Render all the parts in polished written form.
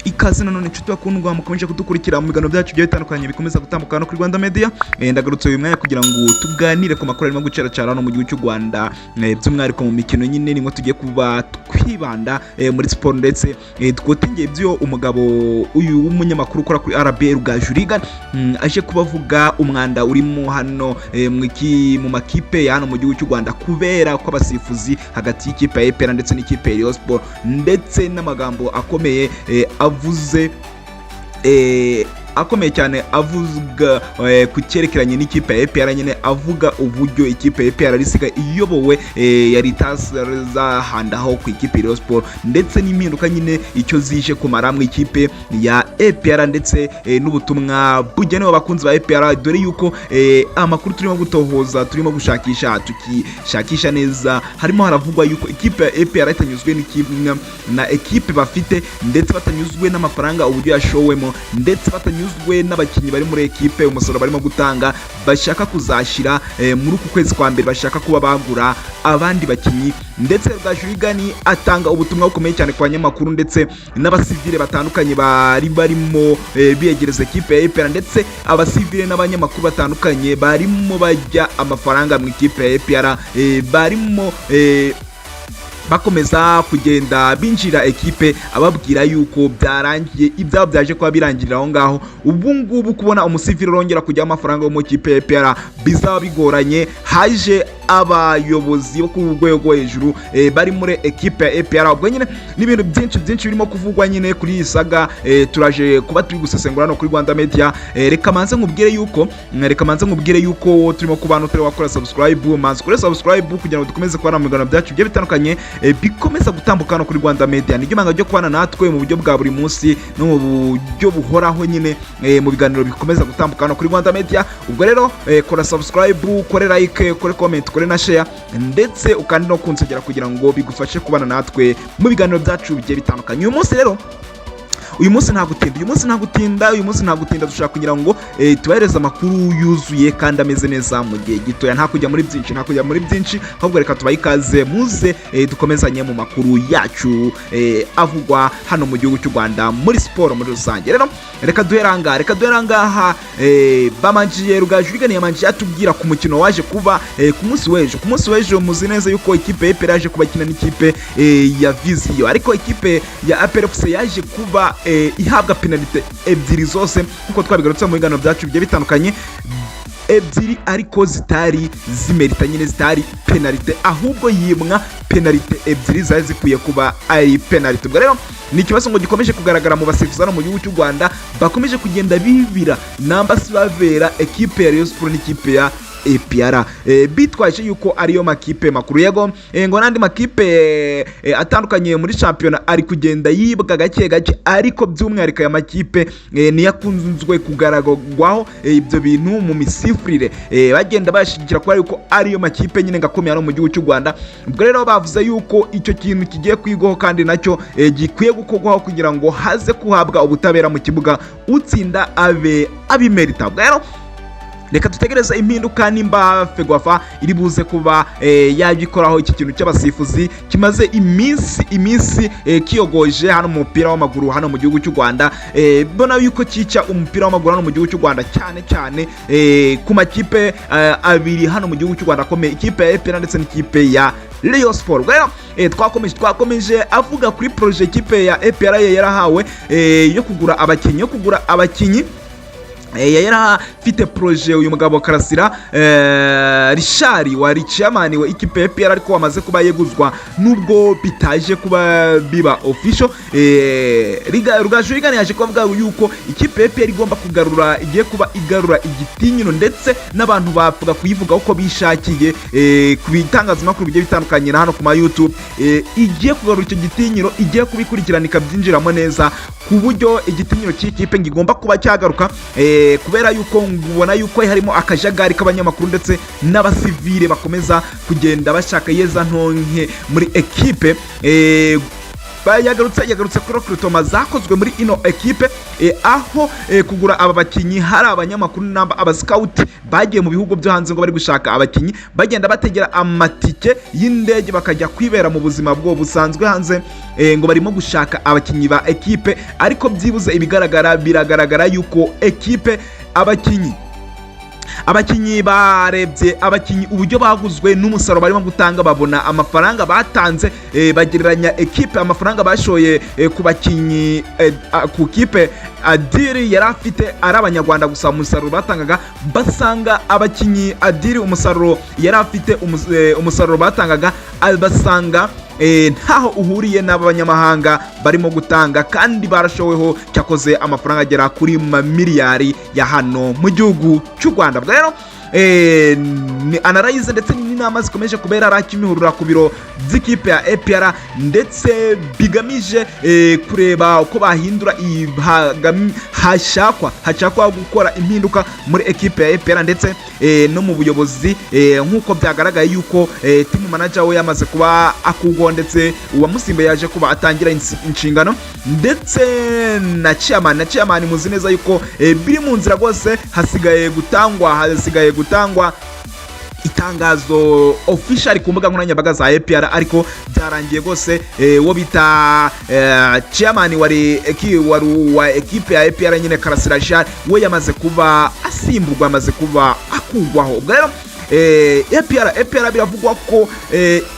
Ikaze nanone, inshuti bakundwa mukomeje kudukurikira mu biganiro byacu bigiye bitandukanye bikomeza gutambuka hano kuri Rwanda Media. Ndagarutse uyu mwanya kugira ngo tuganire ku makuru arimo gucaracara hano mu gihugu cy'u Rwanda, by'umwihariko mu mikino nyine nimwe tugiye kuba twibanda muri siporo, ndetse twotingeye ibyo umugabo uyu w'umunyamakuru ukora kuri RBA, Rugaju Reagan, aje kubavuga umwanda urimo hano mu makipe ya hano mu gihugu cy'u Rwanda kubera ko abasifuzi hagati y'ikipe ya APR ndetse n'ikipe ya Rayon Sport, ndetse n'amagambo akomeye avuze, akomeye cyane avuga ku cyerekeranye n'ikipe ya APR nyine, avuga uburyo ikipe ya APR isigaye iyobowe yari itazahandaho ku ikipe ya Rayon Sport, ndetse n'impinduka nyine icyo zije kumara mu ikipe ya APR, ndetse n'ubutumwa bugenewe abakunzi ba APR, dore yuko amakuru turimo gutohoza, turimo gushakisha, tukishakisha neza, harimo haravugwa yuko ikipe ya APR itanyuzwe n'ikipe na ekipe bafite, ndetse batanyuzwe n'amafaranga uburyo yashowemo, ndetse batanyuzwe n'abakinnyi bari muri ekipe, umusaruro barimo gutanga. Bashaka kuzashyira muri uku kwezi kwa mbere, bashaka kuba bagura abandi bakinnyi. Ndetse Rugaju Reagan atanga ubutumwa bukomeye cyane ku banyamakuru ndetse n'abasivile batandukanye bari barimo biyegereza ekipe ya APR, ndetse abasivile n'abanyamakuru batandukanye barimo bajya amafaranga mu ikipe ya APR, barimo bakomeza kugenda binjira ekipe, ababwira yuko byarangiye, ibyabo byaje kuba birangirira aho ngaho. Ubu ngubu kubona umusivili urongera kujyaho amafaranga yo mu kipe ya APR bizaba bigoranye. Haje abayobozi bo ku rwego rwo hejuru bari muri ekipe ya APR. Ubwo nyine n'ibintu byinshi byinshi birimo kuvugwa nyine kuri iyi saga, turaje kuba turi gusesengura hano kuri Rwanda Media. Reka manze nkubwire yuko turimo kuba hano turi wakora subscribe, manze kuri subscribe kugira ngo dukomeze kubana mu biganiro byacu bigiye bitandukanye bikomeza gutambuka hano kuri Rwanda Media. Niryo banga ryo kubana natwe mu buryo bwa buri munsi no mu buryo buhoraho nyine, mu biganiro bikomeza gutambuka hano kuri Rwanda Media. Ubwo rero kora subscribe, ukore like, ukore comment, ukore na share, ndetse ukandi no kunsegera kugira ngo bigufashe kubana natwe mu biganiro byacu bigiye bitandukanye. Uyu munsi rero, uyu munsi nta gutinda, uyu munsi nta gutinda, uyu munsi nta gutinda. Dushaka kugira ngo tubahereze amakuru yuzuye kandi ameze neza mu gihe gitoya. Nta kujya muri byinshi, nta kujya muri byinshi, ahubwo reka tubahe ikaze, muze dukomezanye mu makuru yacu avugwa hano mu gihugu cy'u Rwanda muri siporo muri rusange. Rero reka duhere ahangaha, reka duhere ahangaha. Bamanjiye Rugaju Reagan yamanjiye atubwira ku mukino waje kuba ku munsi w'ejo. Ku munsi w'ejo muzi neza yuko ikipe ya APR yaje kuba ikina n'ikipe ya Vision, ariko ikipe ya APR FC yaje kuba ihabwa penalite ebyiri zose, nk'uko twabigarutse mu biganiro byacu bigiye bitandukanye, ebyiri ariko zitari zimerita nyine, zitari penalite, ahubwo yimwa penalite ebyiri zari zikwiye kuba ari penalite. Ubwo rero ni ikibazo ngo gikomeje kugaragara mu basifuzi hano mu gihugu cy'u Rwanda, bakomeje kugenda bibira namba si bavera ekipe ya Rayon Sport n'ikipe ya APR, bitwaje yuko ariyo makipe makuru. Yego, ngo n'andi makipe atandukanye muri shampiyona ari kugenda yibwa gake gake, ariko by'umwihariko aya makipe niyo akunzwe kugaragwaho ibyo bintu mu misifurire, bagenda bayashyigikira kubera yuko ariyo makipe nyine ngakomeye hano mu gihugu cy'u Rwanda. Ubwo rero bavuze yuko icyo kintu kigiye kwigwaho kandi nacyo gikwiye gukorwaho kugira ngo haze kuhabwa ubutabera mu kibuga, utsinda abe abimerita. Ubwo rero reka dutegereze impinduka nimba FEGWAFA iri buze kuba yabikoraho iki kintu cy'abasifuzi kimaze iminsi kiyogoje hano mu mupira w'amaguru hano mu gihugu cy'u Rwanda, mbona yuko cyica umupira w'amaguru hano mu gihugu cy'u Rwanda, cyane cyane ku makipe abiri hano mu gihugu cy'u Rwanda akomeye, ikipe ya APR ndetse n'ikipe ya Rayon Sport. Ubwo rero twakomeje avuga kuri projet ikipe ya APR yarahawe yo kugura abakinnyi. Yari afite projet uyu mugabo Karasira Richard wari chairman wa ikipe ya APR, ariko wamaze kuba yeguzwa nubwo bitaje kuba biba official. Rugaju Reagan yaje kuvuga yuko ikipe ya APR igomba kugarura, igiye kuba igarura igitinyiro, ndetse n'abantu bapfuga kuyivuga uko bishakiye ku bitangazamakuru bigiye bitandukanye na hano ku ma YouTube. Igiye kugarura icyo gitinyiro, igiye kubikurikirana ikabyinjiramo neza, ku buryo igitinyiro cy'ikipe ngo igomba kuba cyagaruka, kubera yuko ubona yuko harimo akajagari k'abanyamakuru ndetse n'abasivile bakomeza kugenda bashaka yeza ntonke muri ekipe. Yagarutse kuri recrutement zakozwe muri ino ekipe, aho kugura aba bakinnyi hari abanyamakuru n'aba aba scout bagiye mu bihugu byo hanze ngo bari gushaka abakinnyi, bagenda bategera amatike y'indege bakajya kwibera mu buzima bwo busanzwe hanze, ngo barimo gushaka abakinnyi ba ekipe. Ariko byibuze ibigaragara, biragaragara yuko ekipe abakinnyi barebye abakinnyi uburyo baguzwe n'umusaruro barimo gutanga, babona amafaranga batanze, bagereranya ekipe amafaranga bashoye ku bakinnyi, ku kipe Adil yari afite ari Abanyarwanda gusa, umusaruro batangaga, basanga abakinnyi Adil umusaruro yari afite, umusaruro batangaga, basanga ntaho uhuriye n'abanyamahanga barimo gutanga, kandi barashoweho cyakoze amafaranga agera kuri mamiliyari ya hano mu gihugu cy'u Rwanda. Ubwo rero ni analyse ndetse n'inama zikomeje kubera Kimihurura ku biro by'ikipe ya APR, ndetse bigamije kureba uko bahindura hashakwa gukora impinduka muri ekipe ya APR ndetse no mu buyobozi, nk'uko byagaragaye yuko team manager we yamaze kuba akugwa, ndetse uwamusimbuye yaje kuba atangira inshingano, ndetse na chairman muzi neza yuko biri mu nzira rwose, hasigaye gutangwa itangazo official ku mbuga nkoranyambaga za APR. Ariko byarangiye rwose, uwo bita chairman wari wa ekipe ya APR nyine, Karasira Jean, we yamaze kuba asimburwa, yamaze kuba akugwaho. Ubwo rero APR biravugwa ko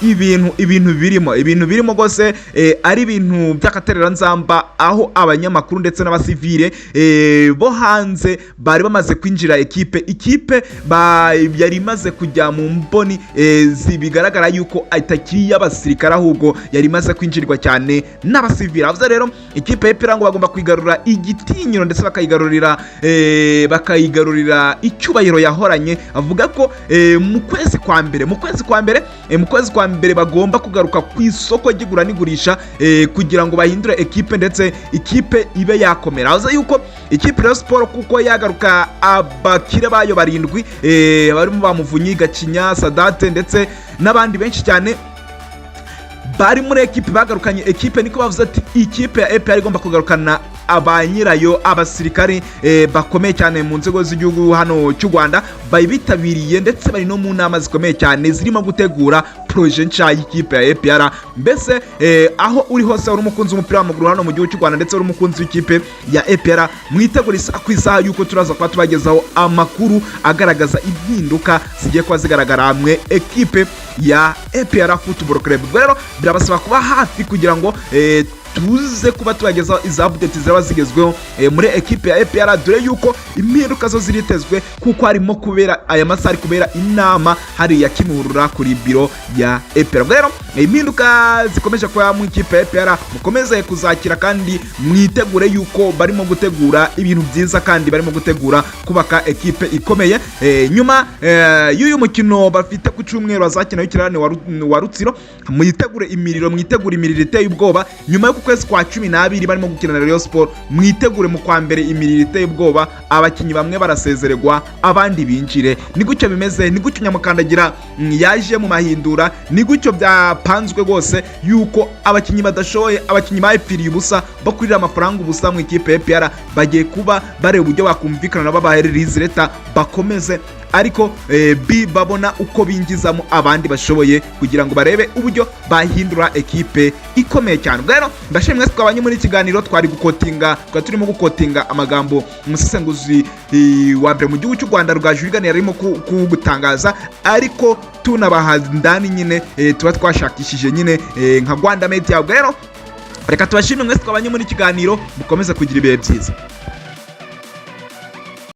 ibintu birimo rwose ari ibintu by'akatereranzamba, aho abanyamakuru ndetse n'abasivile bo hanze bari bamaze kwinjira ekipe yari imaze kujya mu mboni, bigaragara yuko itakiri iy'abasirikare, ahubwo yari imaze kwinjirwa cyane n'abasivile. Avuze rero ikipe ya APR ngo bagomba kwigarurira igitinyiro, ndetse bakayigarurira icyubahiro yahoranye. Avuga ko mu kwezi kwa mbere bagomba kugaruka ku isoko ry'igura n'igurisha, kugira ngo bahindure ekipe ndetse ikipe ibe yakomera. Avuze yuko ikipe Rayon Sport kuko yagaruka abakire bayo barindwi, barimo ba Muvunyi, Gacinya, Sadate ndetse n'abandi benshi cyane bari muri ekipe, bagarukanye ekipe. Niko bavuze ati ikipe ya APR igomba kugarukana ba nyirayo, abasirikari bakomeye cyane mu nzego z'igihugu hano cy'u Rwanda bari bitabiriye, ndetse bari no mu nama zikomeye cyane zirimo gutegura projet nshya y'ikipe ya APR. Mbese aho uri hose, uri umukunzi w'umupira w'amaguru hano mu gihugu cy'u Rwanda, ndetse uri umukunzi w'ikipe ya APR, mwitegure isaha ku isaha yuko turaza kuba tubagezaho amakuru agaragaza impinduka zigiye kuba zigaragara mwe ekipe ya APR Football Club. Ubwo rero birabasaba kuba hafi kugira ngo tuze kuba tubagezaho iza update zaba zigezweho muri ekipe ya APR, dore yuko impinduka zo ziritezwe, kuko harimo kubera aya masaha ari kubera inama hariya Kimihurura kuri biro ya APR. Ubwo rero impinduka zikomeje kuba mu ikipe ya APR mukomeze kuzakira, kandi mwitegure yuko barimo gutegura ibintu byiza, kandi barimo gutegura kubaka ekipe ikomeye. Nyuma y'uyu mukino bafite ku cyumweru bazakina w'ikirarane wa Rutsiro, mwitegure imiriro iteye ubwoba. Nyuma yo ku kwezi kwa 12 barimo gukina na Rayon Sport, mwitegure mu kwa mbere imiriro iteye ubwoba. Abakinnyi bamwe barasezererwa, abandi binjire. Ni gutyo bimeze, ni gutyo Nyamukandagira yaje mu mahindura, ni gutyo byapanzwe rwose yuko abakinnyi badashoboye, abakinnyi bayipfiriye ubusa, bakurira amafaranga ubusa mu ikipe ya APR, bagiye kuba bareba uburyo bakumvikana nabo babahe release letter bakomeze, ariko bi babona uko binjizamo abandi bashoboye kugira ngo barebe uburyo bahindura ekipe ikomeye cyane. Ubwo rero ndashimye mwese twabanye muri iki kiganiro. Twari guquotinga, twari turimo guquotinga amagambo umusesenguzi wa mbere mu gihugu cy'u Rwanda Rugaju Reagan yarimo kugutangaza, ariko tunabaha ndani nyine, tuba twashakishije nyine nka Rwanda Media. Ubwo rero reka tubashimire mwese twabanye muri iki kiganiro, mukomeze kugira ibihe byiza.